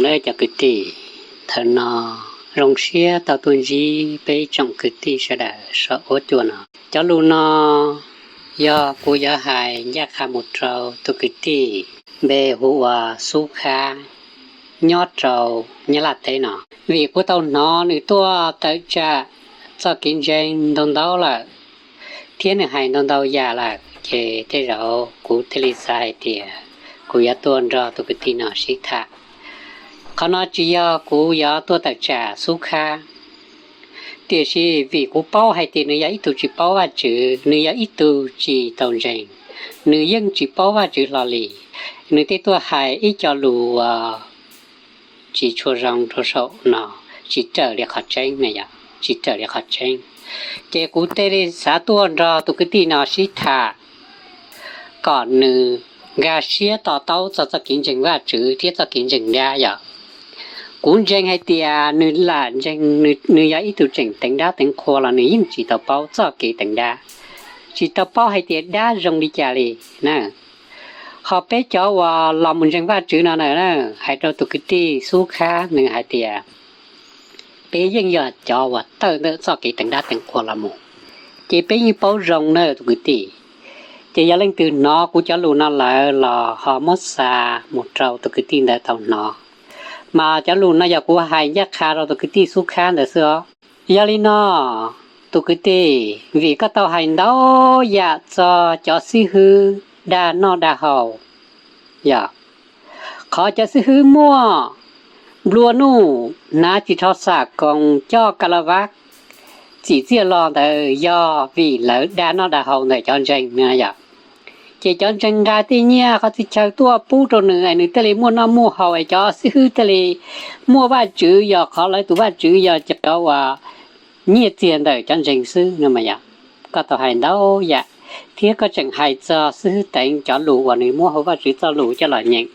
Cov kwv tij, thaum no zoo siab tau tuaj ntsib peb tsoom kwv tij sawv daws saum huab cua no. Cov lus no yog kuv yuav hais ncaj qha mus rau tus kwv tij npe hu ua Xub Khab nyob rau Nyab Laj teb no, vim kuv tau hnov nws tuaj tawm tsam txoj kev ntseeg ntau ntau lawm, thiab nws hais ntau ntau yam lawm, ces tej zaum kuv thiaj li xav hais tias kuv yuav tuaj nrog tus kwv tij no sib tham. Qhov no tsis yog kuv yuav tuaj tawm tsam Xub Khab, tiam sis vim kuv paub hais tias nws yog ib tug tsis paub Vajtswv, nws yog ib tug tsis tau ntseeg, nws yeej tsis paub Vajtswv hlo li, nws thiaj tuaj hais ib co lus uas tsis tshua zoo rau saum no, tsis raws li qhov tseeb na yom, tsis raws li qhov tseeb. Ces kuv thiaj li xav tuaj nrog tus kwv tij no sib tham kom nws nkag siab to taub txog txoj kev ntseeg Vajtswv thiab txoj kev ntseeg dab yom. Kuv ntseeg hais tias nws lam ntseeg, nws yog ib tug tseem teev dab teev qhua los nws yeej tsis tau paub txoj kev teev dab, tsis tau paub hais tias dab zoo li cas li na. Ho peb cov uas los mus ntseeg Vajtswv no na, hais rau tus kwv tij Xub Khab nws hais tias peb yeej yog cov uas tawm ntawm txoj kev teev dab teev qhua los mus, ces peb yeej paub zoo na tus kwv tij. Ces yog leej twg hnov kuv cov lus no lawm los ho muab xa mus rau tus kwv tij ntawd tau hnov, mas cov lus no yog kuv hais ncaj qha rau tus kwv tij Xub Khab ntawd xwb os. Yog li no, tus kwv tij, vim koj tau hais ntau yam txog cov xib hwb dag noj dag haus, yog qhov cov xib hwb muaj nplua nuj, hnav tsis dhau xam koos, coj ka la vab txim txiaj los ntawd yog vim lawv dag noj dag haus ntawm cov ntseeg no yom. Ces cov ntseeg nqa tej nyiaj qhov txhia chaw tuaj pub rau nws es nws thiaj li muaj noj muaj haus es cov xib hwb thiaj li muaj Vajtswv, yog qhov lawv tus Vajtswv yog cov uas nyiaj txiag ntawm cov ntseeg xwb no mas yom. Koj tau hais ntau yam, thiab koj tseem hais txog xib hwb teev cov lus uas nws muab hauv Vajtswv txoj lus coj los nyeem,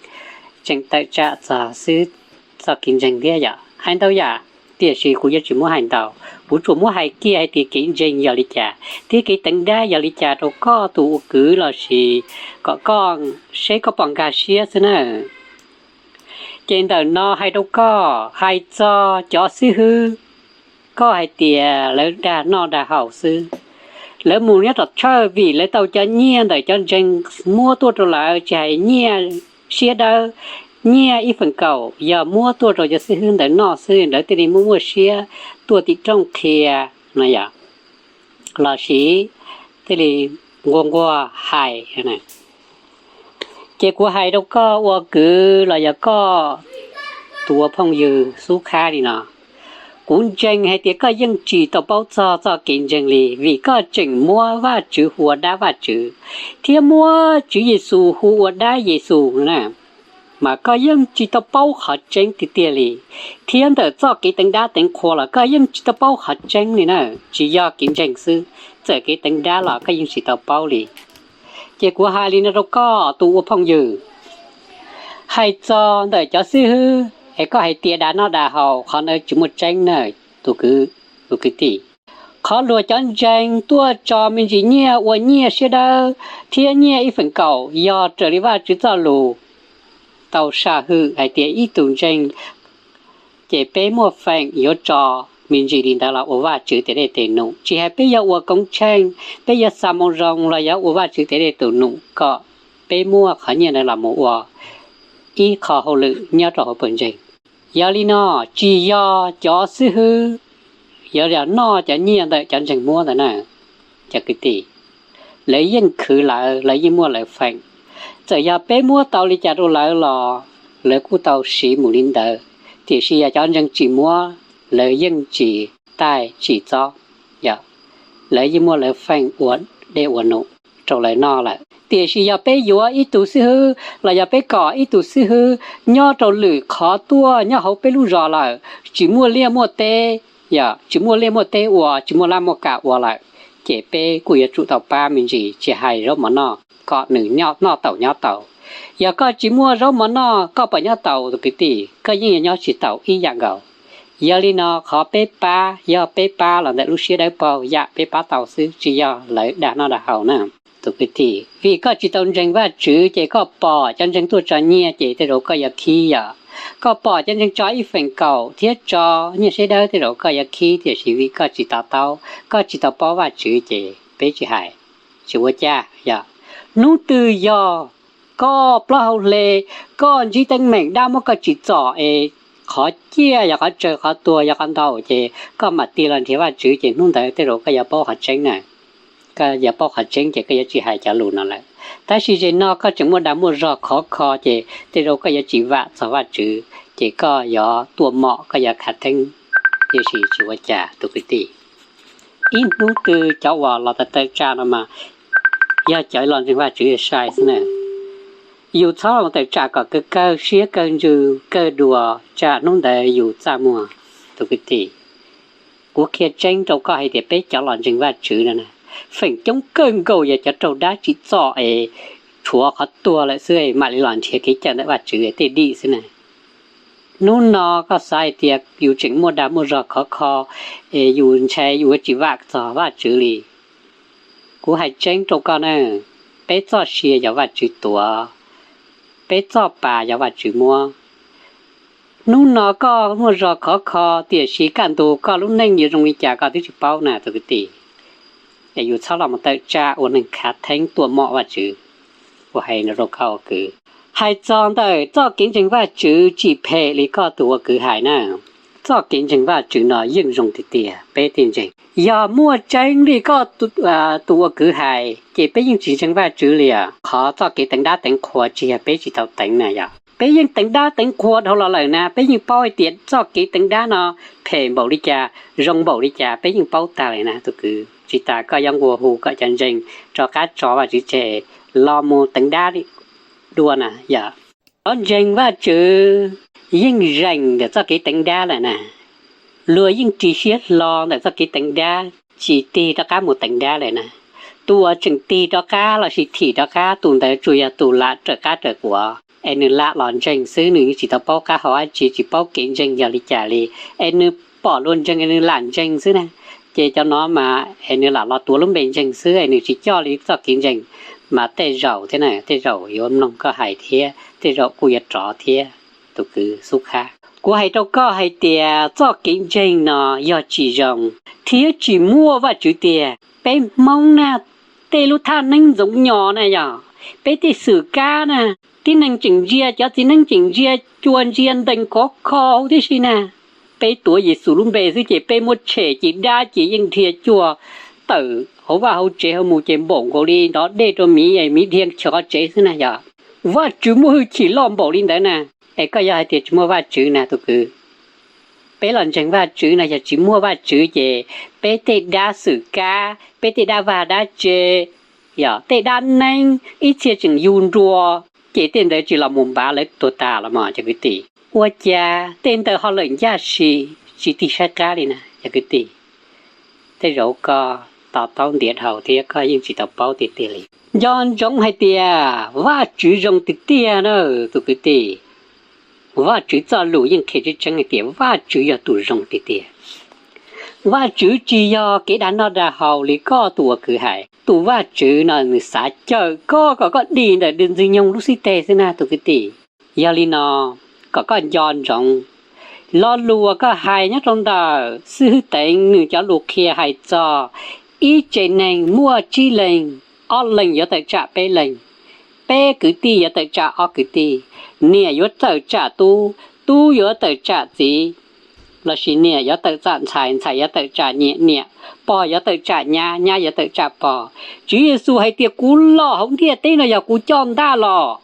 tseem tawm tsam txog xib hwb txoj kev ntseeg thiab yom. Hais ntau yam, tiam sis kuv yuav tsis muab hais ntau, kuv tsuas muab hais kiag hais tias kev ntseeg yog li cas thiab kev teev dab yog li cas rau koj tus ua kwv lossis kom koj seb koj pom nkag siab xwb na. Ces ntawm no hais rau koj, hais txog cov xib hwb, koj hais tias lawv dag noj dag haus xwb. Lawv mus nyob tom tshawj vim lawv tau cov nyiaj ntawm cov ntseeg muab tuaj rau lawv, tsis hais nyiaj siab dawb, nyiaj ib feem kaum yog muab tuaj rau cov xib hwb ntawd noj xwb, lawv thiaj li muaj muaj siab tuaj tim rooj qhia no yom, lossis thiaj li nquag nquag hais. Ces kuv hais rau koj ua kwv los yog koj tus ua phooj ywg Xub Khab li no, kuv ntseeg hais tias koj yeej tsis tau paub txog txoj kev ntseeg li, vim koj tseem muab Vajtswv hu ua dab vajtswv, thiab muab Tswv Yexus hu ua dab Yexus na, mas koj yeej tsis tau paub qhov tseeb tiag tiag li. Thiab ntawm txoj kev teev dab teev qhua los koj yeej tsis tau paub qhov tseeb li na, tsis yog kev ntseeg xwb, txawm kev teev dab los koj yeej tsis tau paub li. Ces kuv hais li no rau koj tus ua phooj ywg, hais txog ntawm cov xib hwb es koj hais tias dag noj dag haus, qhov ntawd tsis muaj tseeb na tus kwv tij. Qhov luag cov ntseeg tuaj tso me ntsis nyiaj ua nyiaj siab dawb thiab nyiaj ib feem kaum yog raws li Vajtswv txoj lus tau sam hwm hais tias ib tug ntseeg ces peb muaj feem yuav tso me ntsis li ntawd los ua Vajtswv tes dej tes num, tsis hais peb yuav ua koob tsheej, peb yuav xa moo zoo los yog ua Vajtswv tes dej tus num kom peb muaj qhov nyiaj ntawd los mus ua ib qho hauj lwm nyob rau hauv pawg ntseeg. Yog li no, tsis yog cov xib hwb yuav noj cov nyiaj ntawm cov ntseeg muab ntawd na, cov kwv tij. Lawv yeej khwv lawv, lawv yeej muaj lawv feem. Txawm yog peb muab tau li cas rau lawv los lawv kuj tau siv mus li ntawd, tiam sis yog cov ntseeg tsis muab, lawv yeej tsis taij tsis txob, lawv yeej muaj lawv feem ua dej ua num rau lawv noj lawm. Tiam sis yog peb yuav ib tug xib hwb los yog peb kom ib tug xib hwb nyob rau lwm qhov tuaj nyob hauv peb lub zos lawm, tsis muaj liaj muaj teb, tsis muaj liaj muaj teb ua, tsis muaj laj muaj kam ua lawm, ces peb kuj yuav tsum tau pab me ntsis, tsis hais zaub mov noj kom nws noj taus nyob taus. Yog koj tsis muaj zaub mov noj koj pom nyob taus tus kwv tij, koj yeej yuav nyob tsis taus ib yam nkaus. Yog li no qhov peb pab yog peb pab los ntawm lub siab dawb paug yam peb pab tau xwb, tsis yog lawv dag noj dag haus na. Tus kwv tij, vim koj tsis tau ntseeg Vajtswv ces koj pom cov ntseeg tuaj tso nyiaj ces tej zaum koj yuav khib yom. Koj pom cov ntseeg tso ib feem kaum thiab tso nyiaj seb dawb tej zaum koj yuav khib, tiam sis vim koj tsis to taub, koj tsis tau paub Vajtswv ces peb tsis hais, tsis ua cas yom. Hnub twg yog koj plaub hau hle, koj ntsib teeb meem dab muab koj tsim txom es qhov ciaj yog qhov tsawg, qhov tuag yog qhov ntau ces koj mam tig los nrhiav Vajtswv ces hnub ntawd tej zaum koj yuav paub qhov tseeb na. Koj yuav paub qhov tseeb ces koj yuav tsis hais cov lus no lawm. Tab sis zaum no koj tseem muaj dag muaj zog khov kho ces tej zaum koj yuav tsis vam txog Vajtswv ces koj yuav tuaj mom, koj yuav khav theeb. Tiam sis tsis ua cas tus kwv tij. Ib hnub twg cov uas los tawm tsam no mas yog cov los ntseeg Vajtswv sai xwb na. Yus txhob los tawm tsam kom kawg kawg siab kawg ntsws kawg dua, tsam hnub ntawd yus txaj muag. Tus kwv tij, kuv qhia tseeb rau koj hais tias peb cov los ntseeg Vajtswv no na, feem coob kawg nkaus yog cov raug dab tsim txom es tshuav qhov tuag lawm xwb mam li los nrhiav kev cawm ntawm Vajtswv tej dim xwb na. Hnub no koj xav hais tias yus tseem muaj dag muaj zog khov kho es yus ntshai yus yuav tsis vam txog Vajtswv li. Kuv hais tseeb rau koj na, peb txoj sia yog Vajtswv tuav, peb txoj pa yog Vajtswv muab. Hnub no koj muaj zog khov kho, tiam sis kaj ntug koj lub neej yuav zoo li cas koj twb tsis paub na tus kwv tij. Es yus txhob los mus tawm tsam ua neeg khav theeb tuaj mom Vajtswv. Kuv hais no rau koj ua kwv. Hais txog ntawm txoj kev ntseeg Vajtswv tsis phem li koj tus ua kwv hais na. Txoj kev ntseeg Vajtswv no yeej zoo tiag tiag, peb thiaj ntseeg. Yog muaj tseeb li koj tus ua kwv hais ces peb yeej tsis ntseeg Vajtswv li os. Qhov txoj kev teev dab teev qhua tsis yog peb tsis tau teev na yog, peb yeej teev dab teev qhua dhau los lawm na. Peb yeej paub hais tias txoj kev teev dab no phem npaum li cas, zoo npaum li cas peb yeej paub tag li na tus kwv. Tsis tas koj yuav nqua hu kom cov ntseeg rov qab tso Vajtswv tseg los mus teev dab dua na yog. Cov ntseeg Vajtswv yeej zeem ntawm txoj kev teev dab lawm na. Luag yeej ris siab hlo ntawm txoj kev teev dab, tsis tig rov qab mus teev dab lawm na. Tus uas tseem tig rov qab lossis thim rov qab, tus ntawd tsuas yog tus lam raws qab raws quav es nws lam los ntseeg xwb, nws yeej tsis tau paub qab hau dab tsi, tsis paub kev ntseeg yog li cas li, es nws pom luag ntseeg es nws lam ntseeg xwb na. Ces cov no mas es nws lam los tuav lub npe ntseeg xwb es nws tsis coj li txoj kev ntseeg, mas tej zaum thiab na, tej zaum yuav mloog koj hais thiab tej zaum kuj yuav rov thiab. Tus kwv Xub Khab, kuv hais rau koj hais tias txoj kev ntseeg no yog tsis zoo thiab tsis muaj Vajtswv tiag. Peb Hmoob na, tej lub thaj neeb ntxoov nyos na yog, peb tej xwm kab na, tib neeg tseem ntsia, cov txiv neeb tseem ntsia cua ntsia ntees khov kho huv tib si na. Peb tuav Yexus lub npe xwb ces peb muab tshem ces dab ces yeej dhia cuag tawm hauv vaj hauv tsev hauv mus ces npaum nkaus li nrov dej rau miv, miv dhia chaws qhov tsev xwb na yog. Vajtswv muaj hwj chim loj npaum li ntawd na. Es koj yog hais tias tsis muaj Vajtswv na tus kwv, peb los ntseeg Vajtswv no yog tsis muaj Vajtswv ces peb tej dab xwm kab, peb tej dab vaj dab tse, yog tej dab neeb ib txhia tseem yug nrua, ces tej ntawd tsis los mus npav lawv tuag tas los mas cov kwv tij. Ua cas tej ntawd ho lawm ncaj si, tsis tig saib qab li na cov kwv tij. Tej zaum koj to taub ntiav dhau thiab koj yeej tsis tau paub tiag tiag li. Nco ntsoov hais tias Vajtswv zoo tiag tiag na tus kwv tij. Vajtswv txoj lus yeej qhia tseeb tseeb hais tias Vajtswv yog tus zoo tiag tiag. Vajtswv tsis yog kev dag noj dag haus li koj tus ua kwv hais. Tus Vajtswv no nws xav cawm koj kom koj dim ntawm ntxwg nyoog lub xib teg xwb na tus kwv tij. Yog li no, kom koj nco ntsoov lo lus uas koj hais nyob rau ntawm Xib Hwb Teev nws cov lus qhia hais txog ib tsev neeg muaj tsib leeg, ob leeg yuav tawm tsam peb leeg, peb kwv tij yuav tawm tsam ob kwv tij, niam yuav tawm tsam tub, tub yuav tawm tsam txiv, lossis niam yuav tawm tsam ntxhais, ntxhais yuav tawm tsam niam, pog yuav tawm tsam nyab, nyab yuav tawm tsam pog. Tswv Yexus hais tias kuv los hauv ntiaj teb no yog kuv coj ntaj los,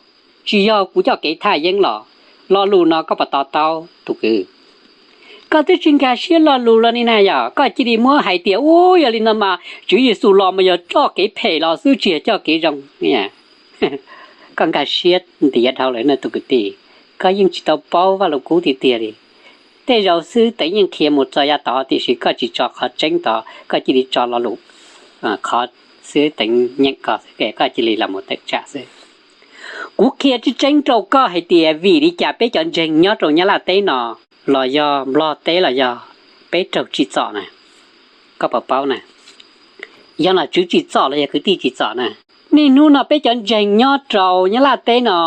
tsis yog kuv coj kev thaj yeeb los. Lo lus no koj puas to taub tus kwv? Koj twb tsis nkag siab lo lus los ni na yog koj cia li muab hais tias u, yog li no mas Tswv Yexus los mas yog coj kev phem los xwb tsis yog coj kev zoo. Koj nkag siab ntiav dhau lawm na tus kwv tij. Koj yeej tsis tau paub Vaj Lug Kub tiag tiag li. Tej zaum Xib Hwb Teev yeej qhia mus txog yav tod tiam sis koj tsis tso qhov tseeb tod, koj cia li tso lo lus qhov Xib Hwb Teev nyeem koj xwb, koj cia li los mus tawm tsam xwb. Kuv qhia tseeb tseeb rau koj hais tias vim li cas peb cov ntseeg nyob rau Nyab Laj teb no los yog Nplog teb los yog peb raug tsim txom na. Koj puas paub na? Yog nom tswv tsim txom los yog kwv tij tsim txom na? Niaj hnub no peb cov ntseeg nyob rau Nyab Laj teb no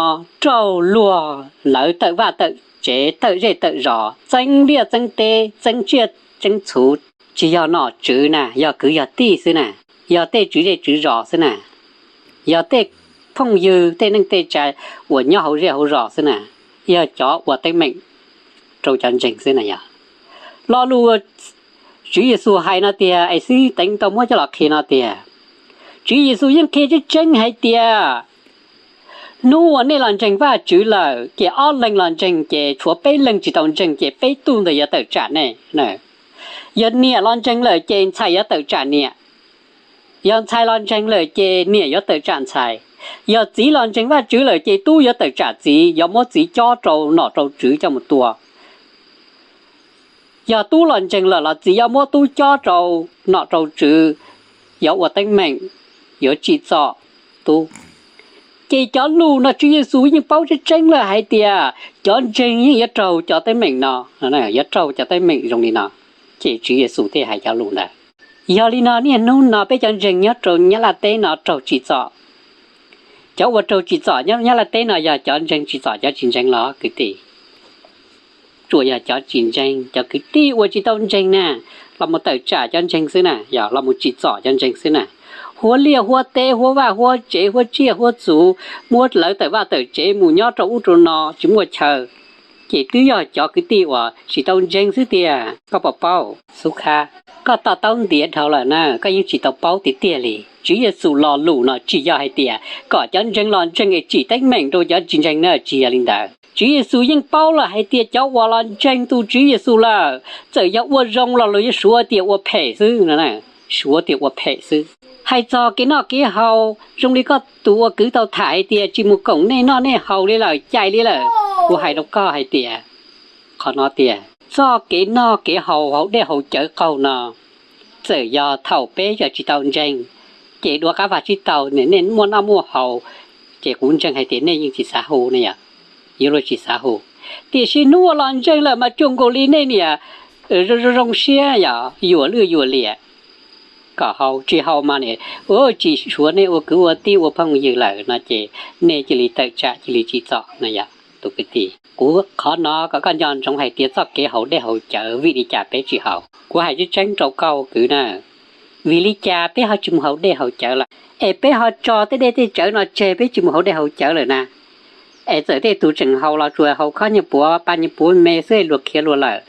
raug luag lawv tawm vaj tawm tsev, tawm zej tawm zos, txeeb liaj txeeb teb, txeeb tsiaj txeeb txhu. Tsis yog nom tswv na, yog kwv yog tij xwb na, yog tej tswv zej tswv zos xwb na, yog tej phooj ywg tej neej tej tsa uas nyob hauv zej hauv zos xwb na, yog cov ua teeb meem rau cov ntseeg xwb na yog. Lo lus Tswv Yexus hais no tiag es xib teev tau muab coj los qhia no tiag. Tswv Yexus yeej qhia tseeb tseeb hais tias hnub uas nej los ntseeg Vajtswv lawm ces ob leeg los ntseeg ces tshuav peb leeg tsis tau ntseeg ces peb tug ntawd yuav tawm tsam nej. Yog niam los ntseeg lawm ces ntxhais yuav tawm tsam niam. Yog ntxhais los ntseeg lawm ces niam yuav tawm tsam ntxhais. Yog txiv los ntseeg Vajtswv lawm ces tub yuav tawm tsam txiv, yuav muab txiv cob rau nom rau tswv coj mus tua. Yog tub los ntseeg lawm los txiv yuav muab tub cob rau nom rau tswv, yuav ua teeb meem, yuav tsim txom tub. Ces cov lus no Tswv Yexus yeej paub tseeb tseeb lawm hais tias cov ntseeg yeej yuav raug cov teeb meem no, yuav raug cov teeb meem zoo li no. Ces Tswv Yexus thiaj hais cov lus ntawd. Yog li no niaj hnub no peb cov ntseeg nyob rau Nyab Laj teb no raug tsim txom. Cov uas raug tsim txom nyob Nyab Laj teb no yog cov ntseeg tsim txom cov tsis ntseeg los kwv tij. Tsuas yog cov tsis ntseeg, cov kwv tij uas tsis tau ntseeg na, los mus tawm tsam cov ntseeg xwb na, yog los mus tsim txom cov ntseeg xwb na. Huab liaj huab teb, huab vaj huab tsev, huab tsiaj huab txhu, muab lawv tawm vaj tawm tsev mus nyob rau ub rau no tsis muaj chaw, ces twb yog cov kwv tij uas tsis tau ntseeg xwb tiag. Koj puas paub xub khab? Koj to taub ntiav dhau lawm na, koj yeej tsis tau paub tiag tiag li. Tswv Yexus lo lus no tsis yog hais tias kom cov ntseeg los ntseeg es tsim teeb meem rau cov tsis ntseeg na, tsis yog li ntawd. Tswv Yexus yeej paub lawm hais tias cov uas los ntseeg tus Tswv Yexus lawm, txawm yog ua zoo los luag yuav suav tias ua phem xwb, suav tias ua phem xwb. Hais txog kev noj kev haus zoo li koj tus ua kwv tau tham hais tias tsis mus koom nej noj nej haus li lawm, cais li lawm. Kuv hais rau koj hais tias qhov no tias txoj kev noj kev haus, haus dej haus cawv qaug no, txawm yog thaum peb yog tsis tau ntseeg, ces dua qab vaj tsib taug nej muaj noj muaj haus, ces kuv ntseeg hais tias nej yeej tsis xav hu ne yom, yuav luag tsis xav hu. Tiam sis hnub uas los ntseeg lawm mas cuag nkaus li nej niam zoo zoo siab yom, yuam lwj yuam liam kom haus, tsis haus mas niam tsis suav nej ua kwv ua tij ua phooj ywg lawm no ces nej cia li tawm tsam cia li tsim txom na yom tus kwv tij. Kuv qhov no kom koj nco ntsoov hais tias txoj kev haus dej haus cawv vim li cas peb tsis haus. Kuv hais tseeb tseeb rau koj ua kwv na, vim li cas peb ho tsis mus haus dej haus cawv lawm, es peb ho tso tej dej tej cawv no tseg peb tsis mus haus dej haus cawv lawm na? Es txawm tej tus tseem haus los tsuas haus khob nyiaj puav pa nyiaj puav me xwb luag khiav luag lawm.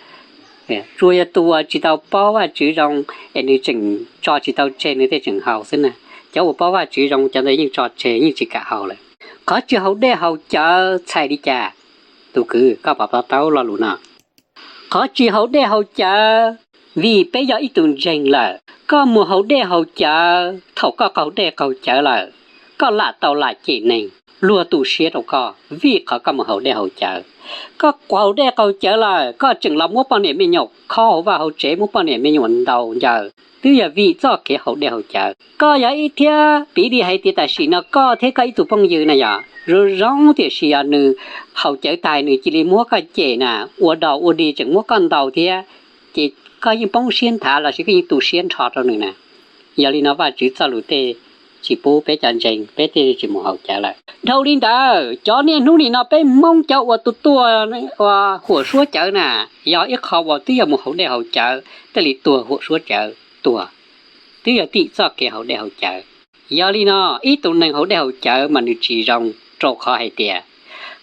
Tsuas yog tus uas tsis tau paub Vajtswv zoo es nws tseem tso tsis tau tseg nws thiaj tseem haus xwb na. Cov uas paub Vajtswv zoo cov ntawd yeej tso tseg yeej tsis kam haus lawm. Qhov tsis haus dej haus cawv txhais li cas? Tus kwv, koj pom to taub lo lus no. Qhov tsis haus dej haus cawv vim peb yog ib tug ntseeg lawm. Koj mus haus dej haus cawv, thaum koj qaug dej qaug cawv lawm, koj lam tau lam cem neeg, luag tu siab rau koj vim qhov koj mus haus dej haus cawv. Koj haus dej qaug cawv lawm koj tseem los muab poj niam me nyuam khob hauv vaj hauv tsev, muab poj niam me nyuam ntaus ncaws, twb yog vim txoj kev haus dej haus cawv. Koj yog ib thiab piv li hais tias tam sim no koj thiab koj ib tug phooj ywg na yog zoo zoo tiam sis yog nws haus cawv tas nws cia li muab koj cem na, ua dog ua dig tseem muab koj ntaus thiab, ces koj yeej poob siab nthav los sis koj yeej tu siab nrho rau nws na. Yog li no Vajtswv txoj lus tej tsis pub peb cov ntseeg peb thiaj tsis mus haus cawv lawm. Dhau li ntawd cov niaj hnub nim no peb Hmoob cov uas tuaj tuaj ua huam suab cawv na, yog ib qho uas twb yog mus haus dej haus cawv thiaj li tuag huam suab cawv tuag, twb yog tim txoj kev haus dej haus cawv. Yog li no ib tug neeg haus dej haus cawv mas nws tsis zoo, rau qhov hais tias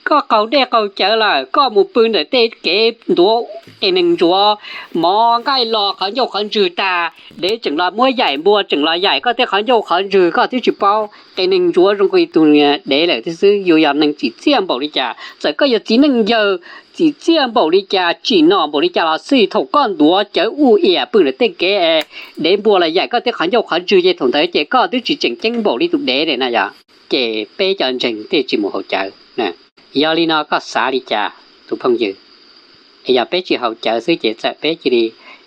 koj qaug dej qaug cawv lawm koj mus pw ntawm tej kev ntuav qe neeg ntsuav, mov nqaij los qhov ncauj qhov ntswg tag, dev tseem los muab yaim, npua tseem los yaim koj tej qhov ncauj qhov ntswg koj twb tsis paub. Qe neeg ntsuav zoo li tus dev lawm thiab xwb. Yus yog neeg tsim txiaj npaum li cas, txawm koj yog txiv neej yawg tsim txiaj npaum li cas, tsim nom npaum li cas los xij, thaum koj ntuav cawv uj iam pw ntawm tej kev, dev npua los yaim koj tej qhov ncauj qhov ntswg ces thaum ntawd ces koj twb tsis tseem ceeb npaum li tus dev lawm na yog. Ces peb cov ntseeg thiaj tsis mus haus cawv. Yog li no koj xav li cas tus phooj ywg? Yog peb tsis haus cawv xwb ces txawm peb cia li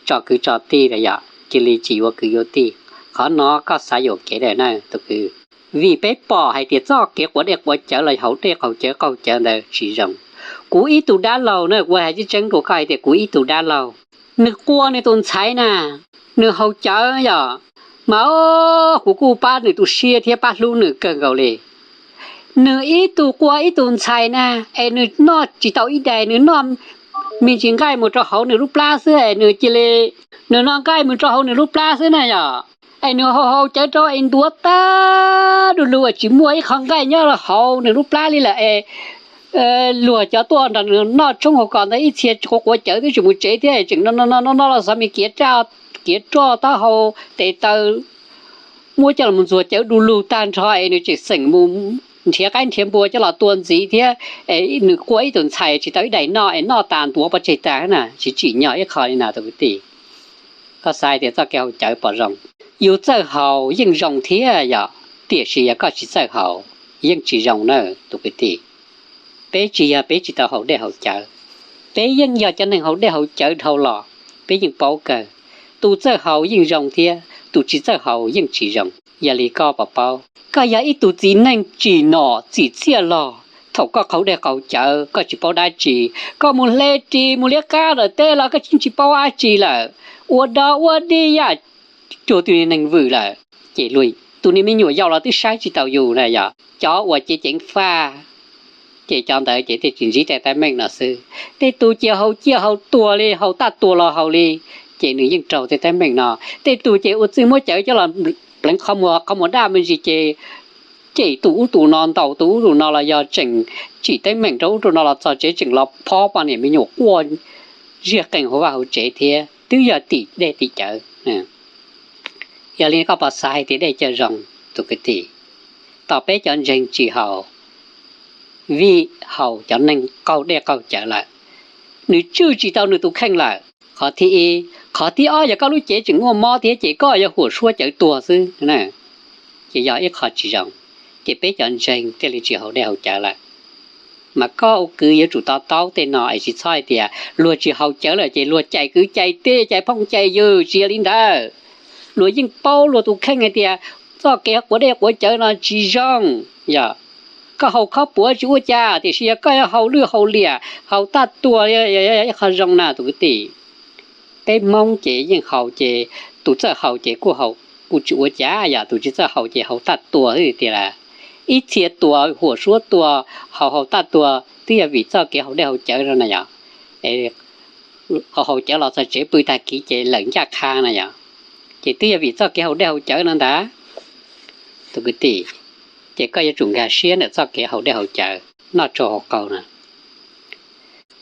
tso kwv tso tij los yog cia li tsis yuav kwv yuav tij. Qhov no koj xav yuam kev lawm na tus kwv. Vim peb pom hais tias txoj kev quav dej quav cawv los haus dej qaug cawv qaug cawv ntawd tsis zoo. Kuv ib tug dab laug na, kuv hais tseeb tseeb rau koj hais tias kuv ib tug dab laug, nws qua nws tus ntxhais na, nws haus cawv yog, Mas kuv kuj pab nws tu siab thiab pab hlub nws kawg nkaus li. Nws ib tug qua ib tug ntxhais na, es nws noj tsis tau ib daim, nws noj me ntsis nqaij mus rau hauv nws lub plab xwb es nws cia li, nws noj nqaij mus rau hauv nws lub plab xwb na yom. Es nws haus haus cawv rau es ntuav tag du lug es tsis muaj ib qho nqaij nyob hauv nws lub plab li lawm es luag cov tuaj nrog nws noj tshoob hauv kom ntawd ib txhia quav quav cawv twb tsis mus tsev thiab tseem noj noj noj los xov me kiav roj taub hau tes taw muab coj los ntxuag cawv du lug tag nrho es nws tseem xeem mus nrhiav qaib nrhiav npua coj los tua ntxiv thiab. Es nws qua ib tug ntxhais tsis tau ib daim noj es noj tas ntuav pov tseg tag na, tsis tsim nyog ib qho li na tus kwv tij. Koj xav hais tias txoj kev haus cawv pom zoo, yus txawj haus yeej zoo thiab yom, tiam sis yog koj tsis txawj haus yeej tsis zoo na tus kwv tij. Peb tsis yog peb tsis tau haus dej haus cawv, peb yeej yog cov neeg haus dej haus cawv dhau los, peb yeej paub kawg. Tus txawj haus yeej zoo thiab tus tsis txawj haus yeej tsis zoo. Yog li koj puas paub, koj yog ib tug txiv neej tsim nom txim txiaj log, thaum koj qaug dej qaug cawv koj tsis paub dab tsi, koj mus hle ris mus liab qab lawm teb los koj tsis paub dab tsi lawm, ua dog ua dig yam cuag tus neeg vwm lawm. Ces tus niag me nyuam yaus los twb saib tsis taus yus na yom, cov uas ceev ceev faj, ces cov ntawd ces thiaj tsis ntsib tej teeb meem no xwb. Tej tus ces haus ciaj haus tuag li, haus tag tuag los haus li, ces nws yeej raug tej teeb meem no. Tej tus ces ua txwj muab cawv coj los pleev qhov muag, qhov muag daj me ntsis ces cem tus ub tus no, ntaus tus ub tus no los yog tseem tsim teeb meem rau ub rau no los txog tsev tseem los phob poj niam me nyuam quaj ziag qees hauv vaj hauv tsev thiab twb yog tim dej tim cawv. Yog li koj puas xav hais tias dej cawv zoo tus kwv tij? Tos peb cov ntseeg tsis haus, vim haus cov neeg qaug dej qaug cawv lawm, nws tswj tsis tau nws tus kheej lawm. Qhov thib ib. Qhov thib ob, yog koj lub cev tseem muaj mob thiab ces koj yuav huam suab cawv tuag xwb. Ces yog ib qho tsis zoo, ces peb cov ntseeg thiaj li tsis haus dej haus cawv lawm. Mas koj ua kwv yuav tsum to taub tej no es tsis txhob hais tias luag tsis haus cawv lawm ces luag cais kwv cais tij cais phooj cais ywg, tsis yog li ntawd. Luag yeej paub luag tus kheej hais tias txoj kev quav dej quav cawv no tsis zoo. Yog koj haus khob puav tsis ua cas, tiam sis yog koj yuav haus lwj haus liam haus tag tuag, ib qho zoo na tus kwv tij. Peb Hmoob ces yeej haus ces tus txawj haus ces kuj haus kuj tsis ua cas, yog tus tsis txawj haus ces haus tag tuag xwb tiag lawm. Ib txhia tuag huam suab tuag, haus haus tag tuag twb yog vim txoj kev haus dej haus cawv no na yog. Haus haus cawv los txog tsev pw tag kis ces lawm ncaj qha na yog. Ces twb yog vim txoj kev haus dej haus cawv no ntag tus kwv tij. Ces koj yuav tsum nkag siab ntawm txoj kev haus dej haus cawv noj tsau haus qaug na.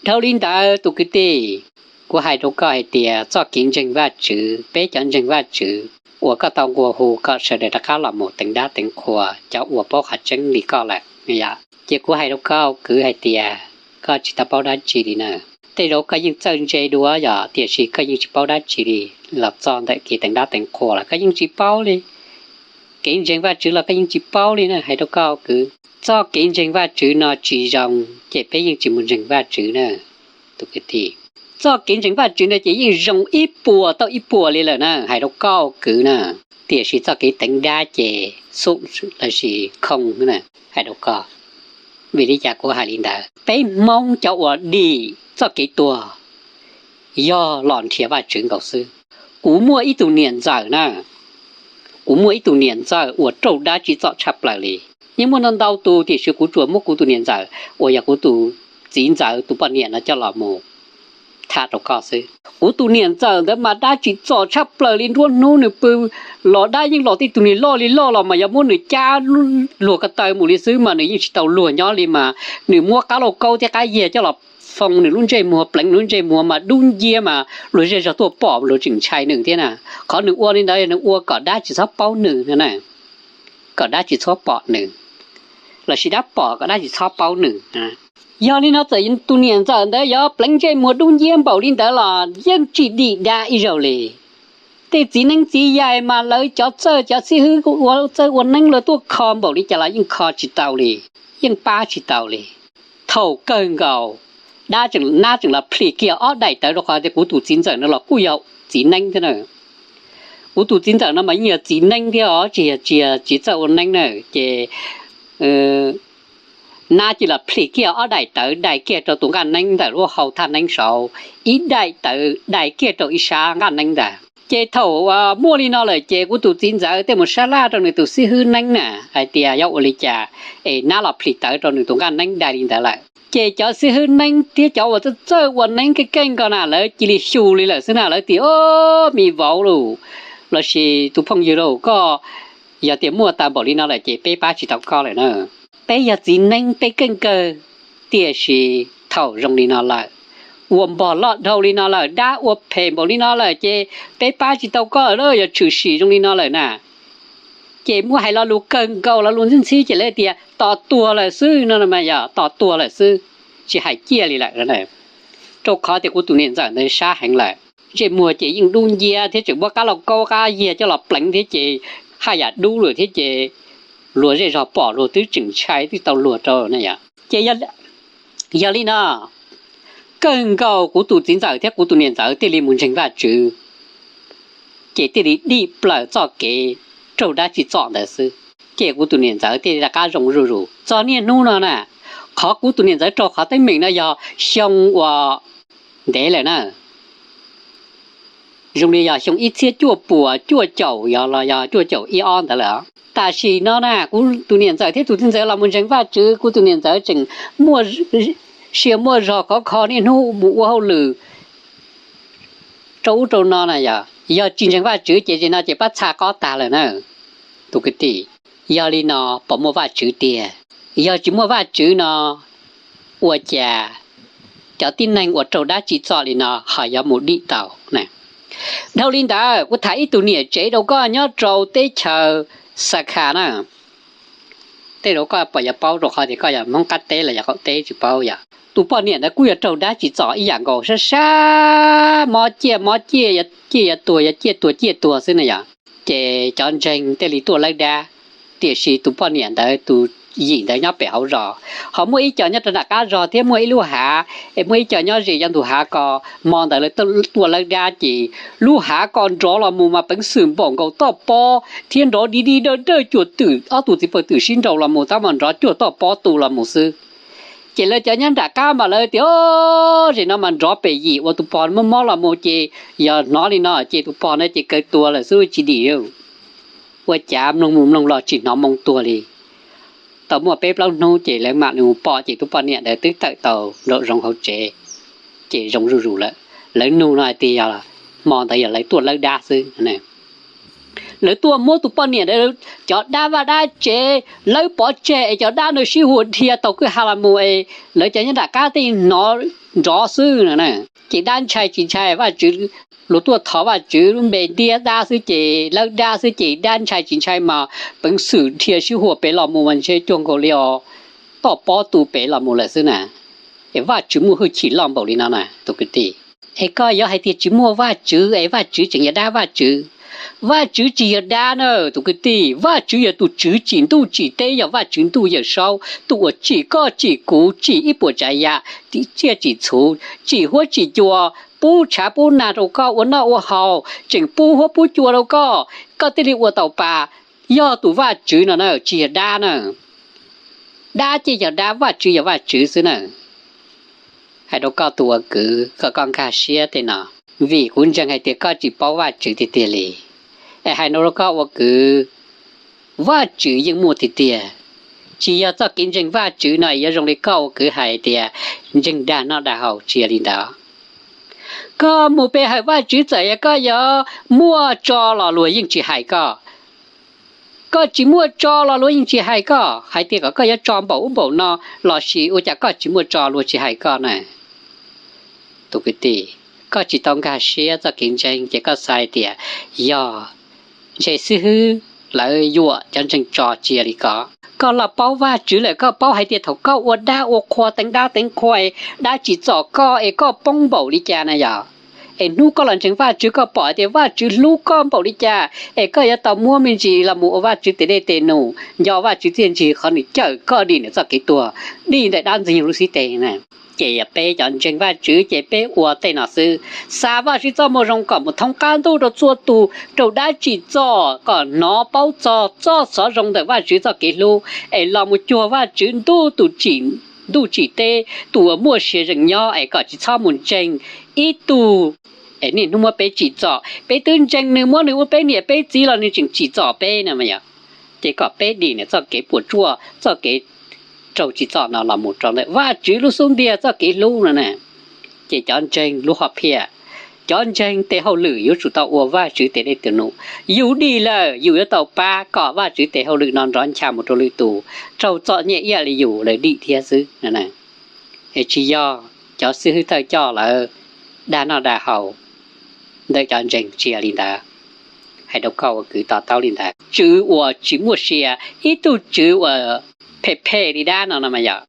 Dhau li ntawd tus kwv tij, kuv hais rau koj hais tias txoj kev ntseeg Vajtswv, peb cov ntseeg Vajtswv uas koj tau nqua hu kom sawv daws rov qab los mus teev dab teev qhua, cov uas paub qhov tseeb li koj lawm, ces kuv hais rau koj kwv hais tias koj tsis tau paub dab tsi li na. Tej zaum koj yeej txawj ntse dua yog, tiam sis koj yeej tsis paub dab tsi li. Los txog ntawm kev teev dab teev qhua los koj yeej tsis paub li. Kev ntseeg Vajtswv los koj yeej tsis paub li na. Hais rau koj kwv, txoj kev ntseeg Vajtswv no tsis zoo ces peb yeej tsis mus ntseeg Vajtswv na tus kwv tij. Txoj kev ntseeg Vajtswv no ces yeej zoo ib puas tau ib puas li lawm na, hais rau koj kwv na. Tiam sis txoj kev teev dab ces xum lossis khoo, hais rau koj. Vim li cas kuv hais li ntawd? Peb Hmoob cov uas dim txoj kev tuag yog los nrhiav Vajtswv nkaus xwb. Kuv muaj ib tug niam ntxawm na, kuv muaj ib tug niam ntxawm uas raug dab tsim txom tshaj plaws li. Yeej muaj ntau ntau tus tiam sis kuv tsuas muab kuv tus niam ntxawm uas yog kuv tus txiv ntxawm tus poj niam no coj los mus tham rau koj xwb. Kuv tus niam ntxawm ntawd mas dab tsim txom tshaj plaws li, nruab hnub nws pw los dab yeej los tej tug niag loj li loj los mas yog muab nws cab luag ko taw mus li xwb mas nws yeej tsis tau luag nyob li mas nws muab qab lauj kaub thiab qab yias coj los foo nws lub ntsej muag, pleev nws lub ntsej muag mas dub nciab mas luag zej zog tuaj pom luag tseem ntshai nws thiab na. Qhov nws ua li ntawd nws ua kom dab tsis txhob paub nws, kom dab tsis txhob pom nws, lossis dab pom kom dab tsis txhob paub nws. Yog li no txawm tus niam ntxawm ntawd yuav pleev ntsej muag dub nciab npaum li ntawd los yeej tsis dim dab ib zaug li. Tej txiv neeb txiv yaig mas lawv cov txawj cov xib hwb ua txawj ua neeb lawv tuaj kho npaum li cas los yeej kho tsis tau li, yeej pab tsis tau li. Thaum kawg nkaus, dab tseem, nab tseem los plhis kiag ob daim tawv rau qhov tias kuv tus txiv ntxawm no los kuj yog txiv neeb thiab na. Kuv tus txiv ntxawm no mas yeej yog txiv neeb thiab os, tsis yog, tsis yog txiv txawj ua neeb na. Ces nab cia li plhis kiag ob daim tawv dai kiag rau tus nqaj neeb ntawm lub hau thaj neeb saud, ib daim tawv dai kiag rau ib sab nqaj neeb ntag. Ces thaum muaj li no lawm ces kuv tus txiv ntxawm thiaj mus sab laj rau nws tus xib hwb neeb na hais tias yog ua li cas es nab los plhis tawv rau nws tus nqaj neeb dai li ntawd lawm. Ces cov xib hwb neeb thiab cov uas txawj txawj ua neeb keej keej ko na lawv cia li xyu li lawm xwb na, lawv tias, O, me vauv lauj, lossis tus phooj ywg lauj, koj yog tias muaj tag npaum li no lawm ces peb pab tsis tau koj lawm na. Peb yog txiv neeb peb keej kawg, tiam sis thaum zoo li no lawm, uas npog loj dhau li no lawm, dab ua phem npaum li no lawm ces peb pab tsis tau koj lawm, yog tshwm sim zoo li no lawm na. Ces muaj hais lo lus kawg nkaus lo lus ntxhib ntxhib ces lawv tias tos tuag lawm xwb no, yog tos tuag lawm xwb, tsis hais ciaj li lawm. Rau qhov tias kuv tus niam ntxawm ntawd sab heev lawm, ntsej muag ces yeej dub nciab thiab tseem muab qab lauj kaub qab yiag coj los pleev thiab ces haj yam dub lawm thiab ces luag zej zog pom luag twb tseem ntshai twb tau luag rau na yom. Ces yog li no, kawg nkaus kuv tus txiv ntxawm thiab kuv tus niam ntxawm thiaj li mus ntseeg Vajtswv, ces thiaj li dim plaws txoj kev raug dab tsi txom ntawd xwb. Ces kuv tus niam ntxawm thiaj li rov qab zoo zuj zus. Txog niaj hnub no na, qhov kuv tus niam ntxawm raug qhov teeb meem no yog xyoo uas ntev lawm na, zoo li yog xyoo ib txhiab cuaj puas cuaj caum yog los yog cuaj caum ib ob ntawd lawm. Tam sim no na kuv tus niam ntxawm thiab tus txiv ntxawm los mus ntseeg Vajtswv, kuv tus niam ntxawm tseem muaj sia muaj zog khov kho niaj hnub mus ua hauj lwm rau ub rau no na yom. Yog tsis ntseeg Vajtswv ces zaum no ces pab txha qob tag lawm na tus kwv tij. Yog li no, puas muaj Vajtswv tiag? Yog tsis muaj Vajtswv no, ua cas cov tib neeg uas raug dab tsi txom li no ho yuav mus dim tau? Dhau li ntawd kuv tham ib tug niam tsev rau koj nyob rau teb chaws Xa Khas na. Tej zaum koj puas yuav paub rau qhov tias koj yog Hmoob qab teb los yog qaum teb tsis paub yom. Tus poj niam ntawd kuj yog raug dab tsi txom ib yam nkaus, sab sab mob ciaj mob ciaj, ciaj yuav tuag yuav ciaj tuag ciaj tuag xwb na yom. Ces cov ntseeg thiaj li tuaj lawb dab, tiam sis tus poj niam ntawd tus yim ntawd nyob pem hauv zos, ho muaj ib co nyob rau nram qab zog thiab muaj ib lub hav, es muaj ib co nyob ze yav ntug hav ko. Hmo ntawd lawv tuaj lawb dab ces lub hav ko nrov los mus mas peev xwm npaum nkaus toj pob thiab nrov di di dawj dawj cuag twm ob tug txiv pawg twm sib nraus los mus tab mas nrov cuag toj pob tu los mus xwb. Ces lawv cov nyob nram qab mas lawv tias, O, zaum no mas nrov pem yim uas tus pog mob mob los mus ces yog hnov li no ces tus pog no ces kawg tuag lawm xwb tsis dim. Ua cas mloog mus mloog los tsis hnov moo tuag li. Tau muaj peb plaub hnub ces lawv mam li mus pom ces tus poj niam ntawd twb tawm tau nraum zoov hauv tsev, ces zoo zuj zus lawm. Lawv nug no hais tias yog hmo ntawd yog lawv tuaj lawb dab xwb. Lawv tuaj muab tus poj niam ntawd cov dab vaj dab tsev lawb pov tseg es cov dab ntawd sib hua dhia taug kwj ha los mus es lawv cov nyob nram qab thiaj hnov nrov xwb no. Ces dab ntshai tsis ntshai Vajtswv, luag tuaj thov Vajtswv lub npe ntiab dab xwb ces lawb dab xwb ces dab ntshai tsis ntshai mas peev xwm dhia sib hua pem los mus mas ntshe cuag nkaus li os toj pob tu pem los mus lawm xwb na. Es Vajtswv muaj hwj chim loj npaum li no na tus kwv tij. Es koj yuav hais tias tsis muaj Vajtswv es Vajtswv tseem yog dab Vajtswv. Vajtswv tsis yog dab na tus kwv tij, Vajtswv yog tus tswv tsim ntuj tsim teb, yog Vajtswv ntuj Yawmsaub, tus uas tsim koj tsim kuv, tsim ib puas tsav yam, tsim tsiaj tsim txhu, tsim huab tsim cua, pub tshav pub nag rau koj ua noj ua haus, tseem pub huab pub cua rau koj, koj thiaj li ua tau pa. Yog tus Vajtswv no na, tsis yog dab na. Dab ces yog dab, Vajtswv yog Vajtswv xwb na. Hais rau koj tus ua kwv kom koj nkag siab tej no, vim kuv ntseeg hais tias koj tsis paub Vajtswv tiag tiag li. Es hais no rau koj ua kwv, Vajtswv yeej muaj tiag tiag. Tsis yog txoj kev ntseeg Vajtswv no es yuav zoo li koj ua kwv hais tias ntseeg dag noj dag haus, tsis yog li ntawd. Koj mus pe hawm Vajtswv txawm yog koj yuav muaj tso los luag yeej tsis hais koj. Koj tsis muaj tso los luag yeej tsis hais koj, hais tias kom koj yuav tso npaum ub npaum no lossis ua cas koj tsis muaj tso luag tsis hais koj na. Tus kwv tij, koj tsis tau nkag siab txoj kev ntseeg ces koj xav hais tias yog ntshe xib hwb lawv yuam cov ntseeg tso, tsis yog li ko. Koj los paub Vajtswv lawm koj paub hais tias thaum koj ua dab ua qhua teev dab teev qhua, dab tsim txom koj es koj poob npaum li cas na yog. Es hnub koj los ntseeg Vajtswv koj pom hais tias Vajtswv hlub koj npaum li cas es koj yuav tau muab me ntsis los mus ua Vajtswv tes dej tes num, nco Vajtswv txiaj ntsig qhov nws cawm koj dim ntawm txoj kev tuag, dim ntawm dab ntxwg nyoog lub xib teg na. Ces yog peb cov ntseeg Vajtswv ces peb ua tej no xwb, xa Vajtswv txoj moo zoo kom mus thoob qab ntuj rau txhua tus raug dab tsim txom kom hnov paub txog txoj xov zoo ntawm Vajtswv txoj kev hlub, es los mus cuag Vajtswv ntuj tus tsim ntuj tsim teb, tus uas muaj sia zees nyob, es kom tsis txhob mus ntseeg ib tug Es niaj hnub muab peb tsim txom, peb twb ntseeg nws, muab nws ua peb niam peb txiv los nws tseem tsim txom peb no mas yog. Ces kom peb dim nws txoj kev puas tsuaj, txoj kev raug tsim txom no los mus rau ntawm Vajtswv lub xub ntiag txoj kev hlub no na. Ces cov ntseeg lub hom phiaj, cov ntseeg tes hauj lwm yuav tsum tau ua Vajtswv tes dej tus num. Yus dim lawm yus yuav tau pab kom Vajtswv tes hauj lwm no nrov ncha mus rau lwm tus raug txom nyem ib yam li yus lawv dim thiab xwb. Es tsis yog cov xib hwb thawj coj lawv dag noj dag haus ntawm cov ntseeg, tsis yog li ntawd. Hais rau koj ua kwv to taub li ntawd, tswv uas tsis muaj sia, ib tug tswv uas phem phem li dab no no mas yog.